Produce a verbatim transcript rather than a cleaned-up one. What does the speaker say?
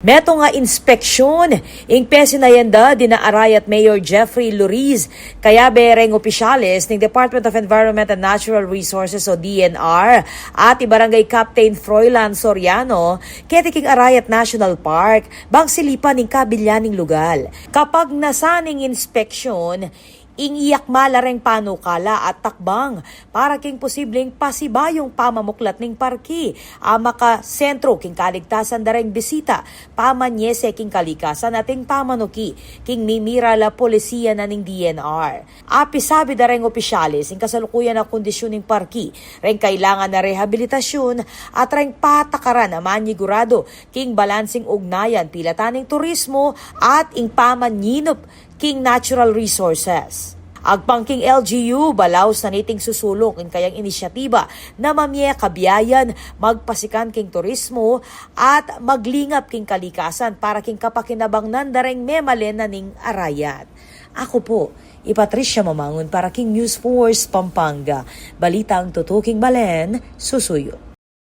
Neto nga inspeksyon, ing pesinayan da dina Arayat Mayor Jeffrey Luriz, kayabe reng opisyales ning Department of Environment and Natural Resources o D N R, at i Barangay Captain Froilan Soriano, keti king Arayat National Park, bang silipan ing kabilyan ning lugal. Kapagnasan ning inspeksyon, ing iyakmal la reng panukala at takbang para king posibleng pasibayung pamamuklat ning parki a makasentro king kaligtasan da reng bisita, pamanyese king kalikasan at ing pamanuki king mimira la polisiya na ning D N R. Apisabi da reng opisyales ing kasalukuyan a kondisyun ning parki, reng kailangan a rehabilitasyun at reng patakaran a manyigurado king balanseng ugnayan pilatan ning turismo at ing pamanyinup king natural resources. Agpang king L G U, balaus na niting susulung ing kayang inisyatiba na mamie kabiayan magpasikan king turismo at maglingap king kalikasan para king kapakinabang nanda reng memalen na ning Arayat. Aku pu, i Patricia Mamangun para king News Force Pampanga. Balitang tutuking balen, susuyu.